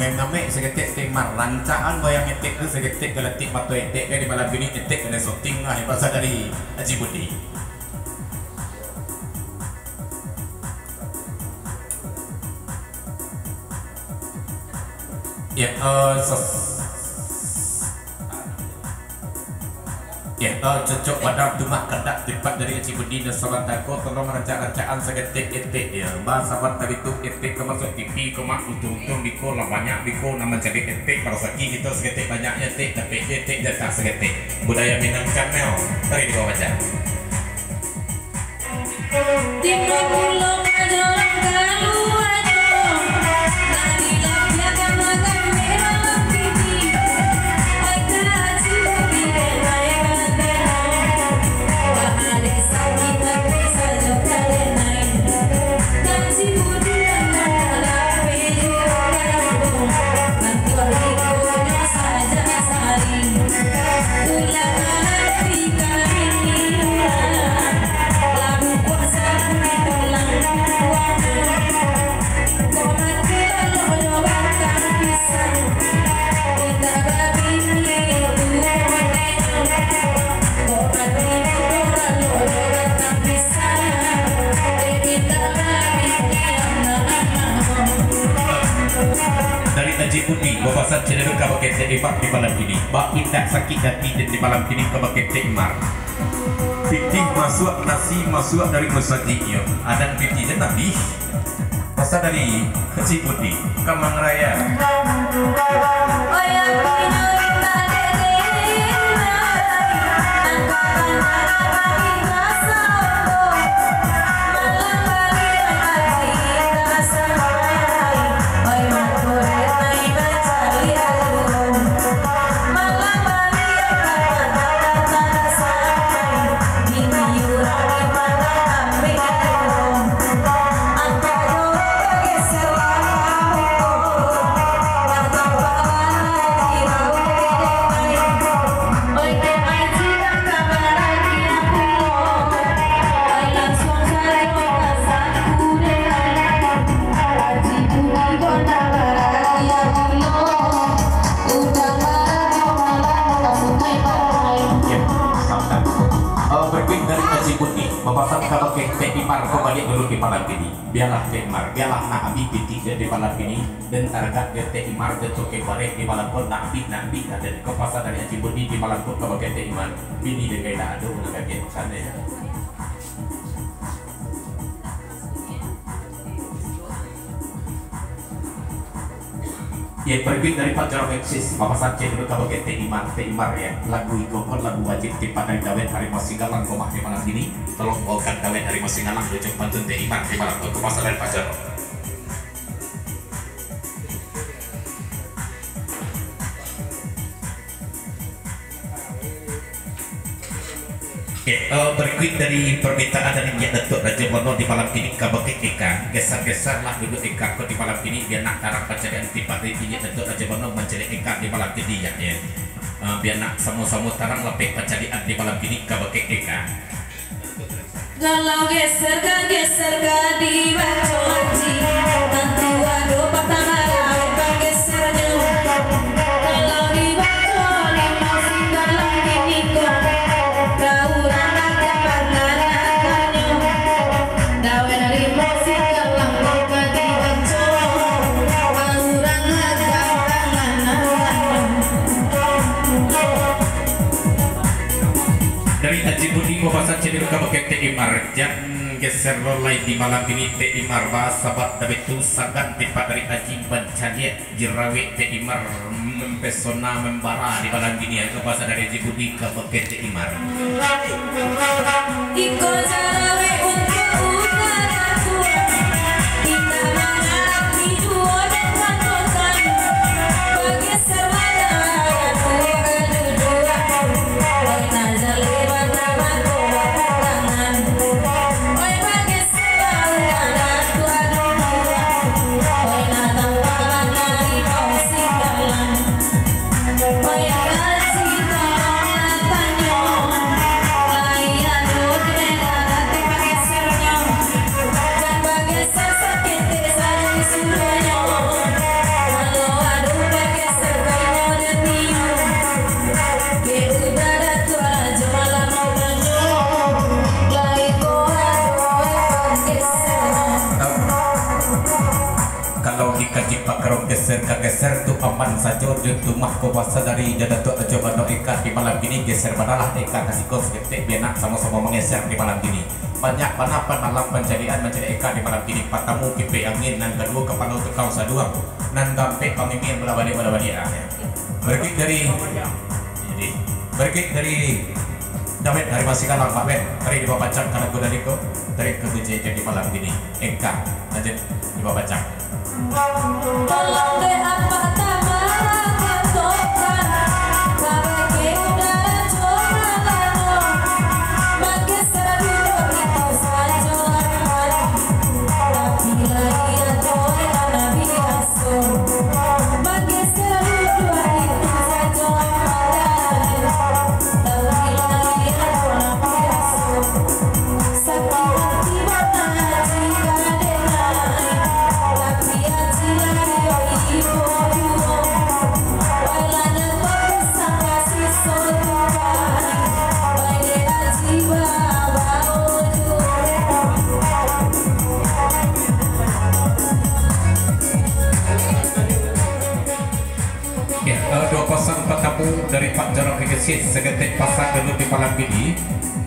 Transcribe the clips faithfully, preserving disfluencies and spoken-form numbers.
Main ngamek saketek Etek Imar, rancaan goyang Etek tu saketek galatik mato Etek, kan di malam kini Etek kanai syuting lah, yang pasal dari Haji Budi. Ya, eh, ses-, Ya, tau cocok padang tumak kadak tipak dari Haji Budi nan sabanta ko, tolong rancak-rancaan saketek Etek, ya. Ba saban tadi tu Etek ka masuak T V ko, mak, untuang-untuang biko lah banyak biko nan mancaliak Etek, rasaki kito saketek banyaknyo Etek, dapek juo Etek jatah saketek. Budaya Minangkabau, taruih di bawah aja. Timbang pulo pajorang kaluanyo, dari lapiak ka makan merah piti. Oi kaji bibia naik bandano, ka ade sakik tapi sajo kalenai. Kaji budi anak lapeh jo karubo, kantor ikonyo saja sari. Dari Haji Budi, bapasan channel ka bakeh Etek Imar di malam kini. Bak indak sakik hati den di malam kini ka bakeh Etek Imar. Pitih masuak, nasi masuak dari musajik, yo. Adan pitih den abih. Pasan dari Haji Budi, Kamang Raya. Berkuik dari Haji Budi, bapasan ka bakeh Etek Imar, ko baliak dulu di malam kini. Bialah Etek Imar, bialah nak abih pitih di malam kini. Den taragak jo Etek Imar, den toke bareh di malam ko, nak abih, nak abih, nak den. Ko pasan dari Haji Budi di malam ko ka bakeh Etek Imar. Bini den ka indak ado, nan kagiah sana, ya. Ya, berkuik dari Pak Jarang Eksis, bapasan channel ka bakeh Etek Imar, Etek Imar, ya. Lagu iko ko lagu wajib tipak dari Dawet Harimau Singgalang, ko mah di malam kini. Tolong baokan Dawet Harimau Singgalang, ujung pantun Etek Imar di malam ko, ko pasan dari Pak Jarang. Oke, eh, berkuik dari permintaan dari Inyiak Datuak Rajo Bono di malam kini ka bakeh Eka. Geser-geserlah duduak Eka ko di malam kini, bia nak tarang pancaliakan tipak dari Inyiak Datuak Rajo Bono mancaliak Eka di malam kini, ya, ya. Eh, bia nak samo-samo tarang lapeh pancaliakan di malam kini ka bakeh Eka. Kalau geser ka geser ka dibaco aji, tantu ado patang arai pagesernyo. Kalau dibaco limo singgalang kiniko, ka urang aja panganakannyo. Dawet limo singgalang ko ka dibaco, ka urang aja panganakannyo. Dari Haji Budi, bapasan channel ka bakeh Etek Imar, jan geser lo lai di malam kini Etek Imar, ba sabab dek itu sagan tipak dari Haji mancaliak jerawik Etek Imar mempesona, membara di malam kini, ko pasan dari Haji Budi ka bakeh Etek Imar. Iko jarawik untuak urang tua, indak mangarati juo dek patokan. Bageser badan urang tua ka duduak, oi, nan jaleh bana mato bakurangan. Oi, bageser urang tua duduak, oi, nan tampak bana limau singgalang. Geser ka geser tu aman sajo, jo tu mah ko pasan dari Inyiak Datuak Rajo Bano Eka di malam kini. Geser banalah Eka ka siko saketek, bia nak samo-samo manggeser di malam kini. Banyak bana panalam pancaliak mancaliak Eka di malam kini. Patamu pipek angin, nan kaduo kapalo tukang saduang, nan kaampek pangimil bolak-baliak, bolak-baliak. Berikut dari, jadi, berikut dari David dari Masih Kalang, Pak Ben. Mari dibapacang ka lagu dari ko, tarik ka kunci di malam kini. Eka, lanjut dibapacang. Tolong dek apak tama, katokan kabake udara jo malano, manggeser duduak itu sajo aman, tapi lai ado nan biaso, manggeser duduak itu sajo aman, tapi lai ado nan biaso. Oke, eh, duo kosong patamu dari Pak Jorok Eksis, saketek pasan dulu di malam kini.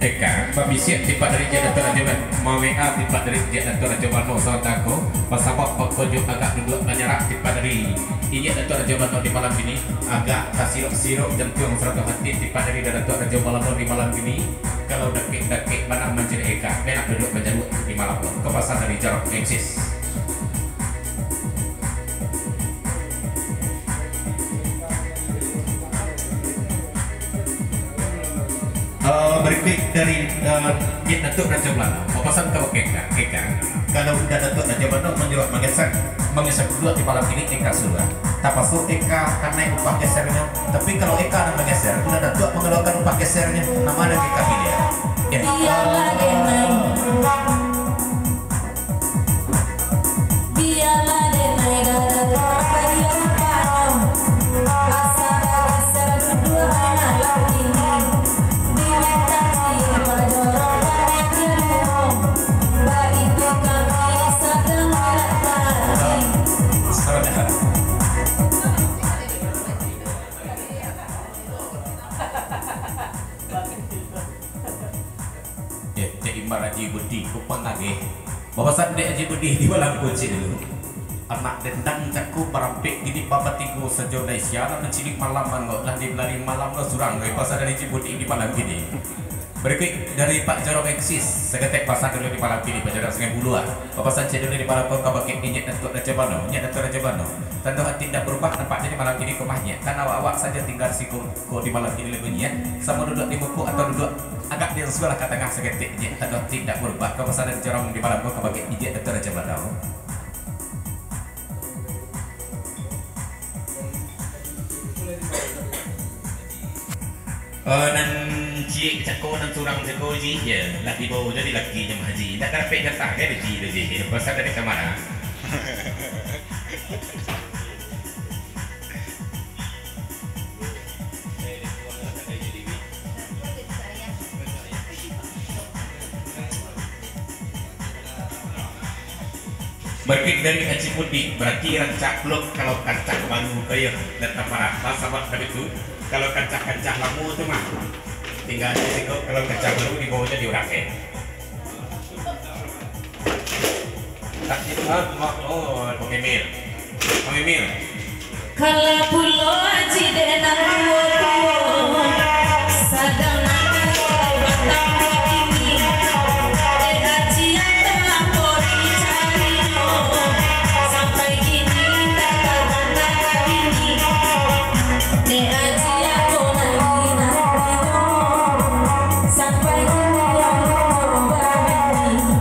Eka, babisiak tipak dari Inyiak Datuak Rajo Bano, ma-W A tipak dari Inyiak Datuak Rajo Bano Sawatangko, basabab bako jo agak duduak banyarak tipak dari Inyiak Datuak Rajo Bano di malam kini, agak tasirok-sirok jantuang sarato hati tipak dari Datuak Rajo Bano di malam kini. Kalau dakek-dakek bana mancaliak Eka, bia nak duduak bajaruak di malam ko. Ko pasan dari Jorok Eksis. Eh, berikut dari, eh, Inyiak Datuak Rajo Bano. Bapasan kabake Eka, Eka. Kalau Inyiak Datuak Rajo Bano manyuruah manggeser, manggeser duduak di malam kini Eka suruah. Tapaso Eka kanai upah gesernyo. Tapi kalau Eka nan manggeser, Inyiak Datuak mangaluakan upah gesernyo. Nan ma nan Eka piliah? Ya. Bialah denai. Bialah denai, dah datang bayar upah. Asa bageser duduak anak laki. Diminta ciek bajorong panjang di rumah. Baitu kami sadang marak tadi. Ya, Cek Imbar Haji Budi, kupang lagi. Bapasan dek Haji Budi di malam ko ciek dulu. Anak dendang cako barampek, kini babatigo sajo lai, sia nan mancilik malam mangok, lah dibalari malam lo surang, weh, pasan dari Haji Budi di malam kini. Berikut dari Pak Jorok Eksis, saketek pasan dulu di malam kini, Pak Jorok Sungai Buluah. Bapasan ciek dulu di malam ko kabake Inyiak Datuak Rajo Bano, Inyiak Datuak Rajo Bano. Tando hati indak barubah, nampaknyo di malam kini ko mah, Nyiak. Kan awak-awak sajo tingga siko ko di malam kini lagu, Nyiak. Samo duduak di muko atau duduak agak di subalah ka tangah saketek, Nyiak. Tando hati indak barubah, ko pasan dari Jorok di malam ko kabake Inyiak Datuak Rajo Bano. Eh, nan ciek cako, nan surang cako, Ji, ya, lah dibawa jadi laki jamaah Haji. Indak karapek jatah, kan, Ji, tu, Ji. Pasal dari kamar, ah. Berarti dari Haji Mudik, berarti rancak pulo kalau kancah baru ko yo, datang marah. Sabab dari tu, kalau kancah-kancah lamo tu mah, tingga di siko, kalau kancah baru dibawa jadi urang, eh. Tak, ah, oh, Bang Emil. Bang Emil. Kalah pulo Aji dek nan tuo-tuo, sadang nan tuo batambah kini. Dek Aji antah apo dicarinyo, sampai kini tak tabantah kini. Dek Aji apo nan dinantinyo, sampai kini alun juo babini.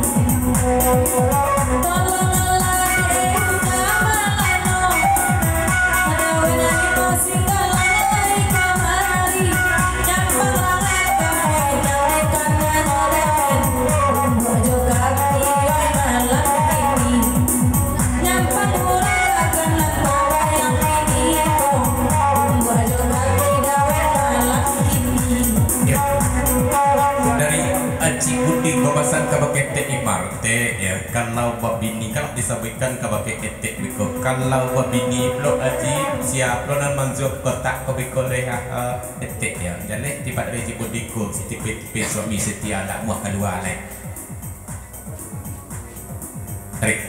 Eh, ya, kalau babini, kalau disabuikkan ka bakeh etek biko, kalau babini pulo Aji, sia pulo nan manjual kotak ko biko leh, ah, ah, etek, ya. Jaleh tipak dari Aji Budi ko, si tipe-tipe suami setia ndak muah kalua lai. Tarik.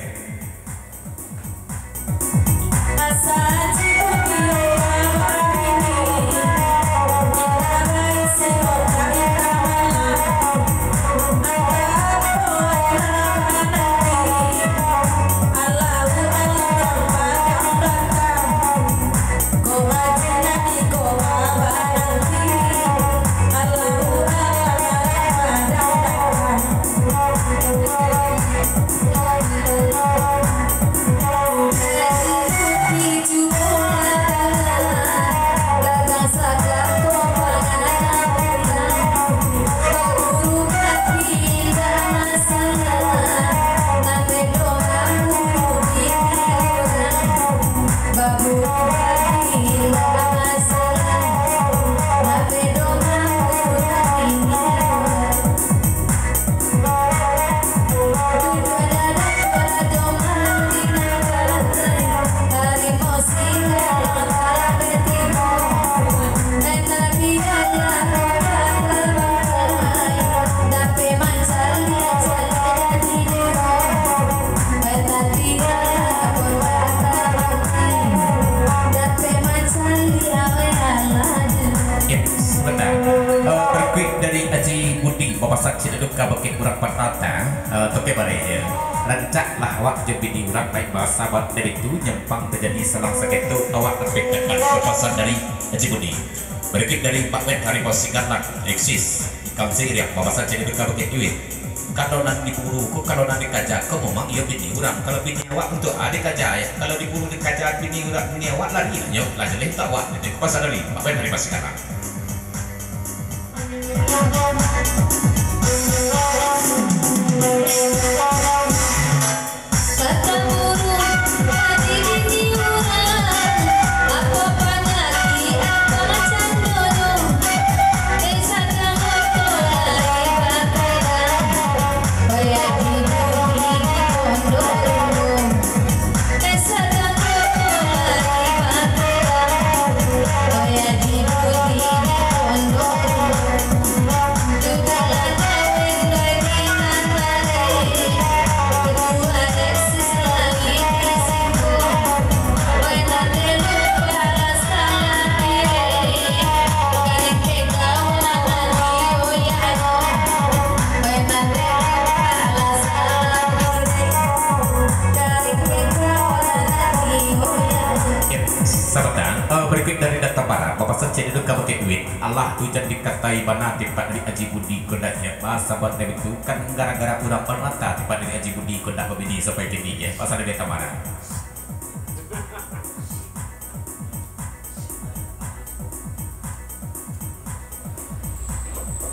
Ya, sabananyo. Eh, barikuik dari Aji Budi, bapasan caliak tu ka bakeh urang Panata, eh, Tokeh Bareh, ya. Rancaklah awak jo bini urang, baik basahabat dari tu, nyampang tajadi salang saketo, awak dapek dapat, bapasan dari Aji Budi. Barikuik dari Pak Wet Harimau Singgalang, Eksis, Ikam Seiriang, bapasan caliak tu ka bakeh Iwin. Kalau nan diburu ko, kalau nan dikaja ko, memang iyo bini urang. Kalau bini awak untuak a dikaja, ya. Kalau diburu dikaja bini urang, bini awak lari lah nyo, lah jaleh untuak awak. Jadi, pasan dari, apa yang dari Mas Sekarang? Sabatang, eh, barikuik dari Data Barat, bapasan caliak tu ka bakeh Iwin. Alah tu jan dikatai bana tipak dari Aji Budi ko ndak, ya. Basahabat dari tu kan gara-gara urang Panata tipak dari Aji Budi ko ndak babini sampai kini, ya. Pasan dari Data Barat.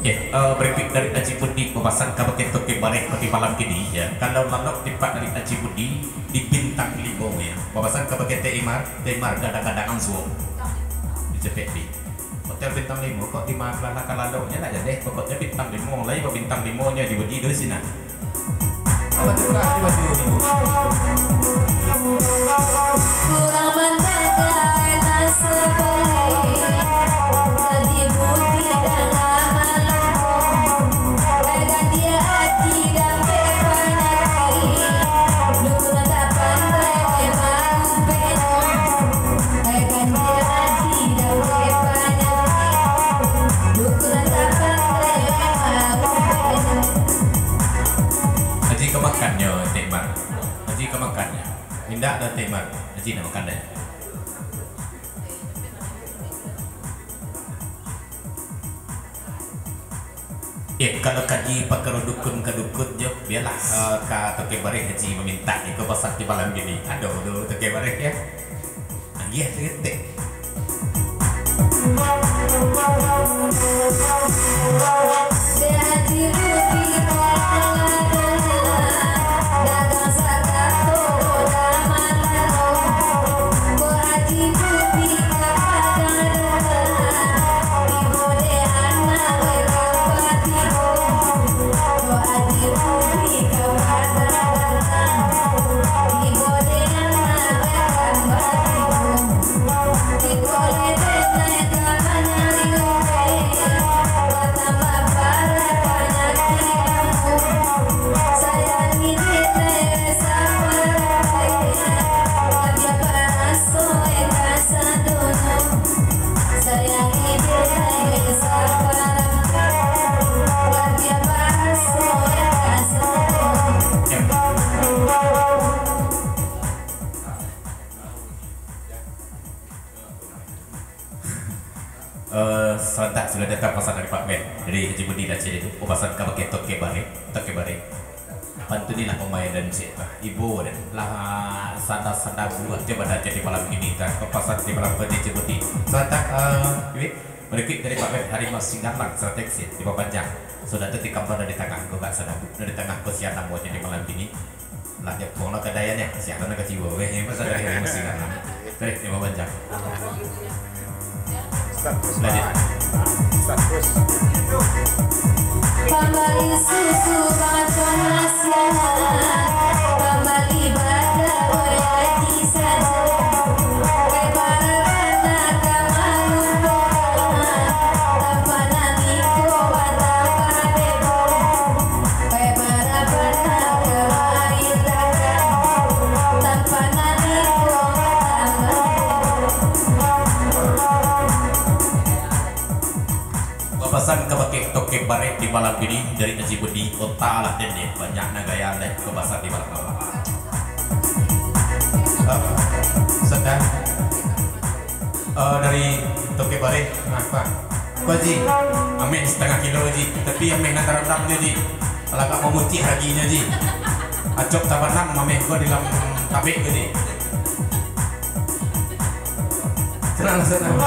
Ya, eh, barikuik dari Aji Budi bapasan ka bakeh Tokeh Bareh pagi malam kini, ya. Kalau lalok tipak dari Aji Budi di Bintang Limo, ya. Bapasan ka bakeh Teh Imar, Teh Imar gadang-gadang angsuo. Di Cepek Bi. Hotel Bintang Limo kok di Magelang lah ka laloknyo nak jaleh. Pokoknyo Bintang Limo, lai ba Bintang Limo nyo di Budi tu sinan. Apa tu, Kak? Di Budi. Kurang manjaga nasi beli, tadi budi dan amal. Badan dia hati dan penyakit, dukun tak pandai memang beno. Badan dia hati dan penyakit, dukun tak pandai memang beno. Aji ka makannyo, Tek Mar. Aji ka makannyo. Indak doh, Tek Mar. Aji nak makan deh. Eh, kalau kaji pakaro dukun ka dukun jo, bialah, eh, ka Tokeh Bareh Aji mamintak iko pasal di malam kini. Aduh, aduh, Tokeh Bareh, ya. Agiah saketek. Eh, salantak sudah datang pasan dari Pak Men. Dari Haji Budi lah cari tu. Pasan ka bakeh Tokek Bareh, Tokek Bareh. Pantunilah pamain dan cek lah. Ibo dan lah sanda-sanda buat je pada jadi malam ini kan. Pasan di malam ini Haji Budi. Salantak, eh, ini berikut dari Pak Men Harimau Singgalang, strategi di panjang. Sudah tu tikam pada di tangan, gua gak sadar. Di tengah kosian namo jadi malam ini. Lah, dia pulang lah ka dayanya. Siapa nak katiwa, weh? Yang pasal dari Harimau Singgalang. Dari Harimau Panjang. Lanjut. Pambali susu bacon nasihat, pambali bada wayah di sajo. Lebar bana ka malu doa, tanpa nani ko batapa debo. Lebar bana ka main takah, tanpa nani ko batapa debo. Papasan ka bakeh Tokek Bareh di malam ini dari Haji Budi, kota lah den deh, banyak nan gaya deh papasan di malam ini. Eh, sedang. Eh, dari Tokek Bareh, nah, Pak. Apa, Ji? Ameh setengah kilo, Ji. Tapi ameh nan tarandam je, Ji. Kalau agak mamutiah lagi nyo, Ji. Acok tabanam ameh ko di dalam tabek tu, Ji. Tenang, tenang.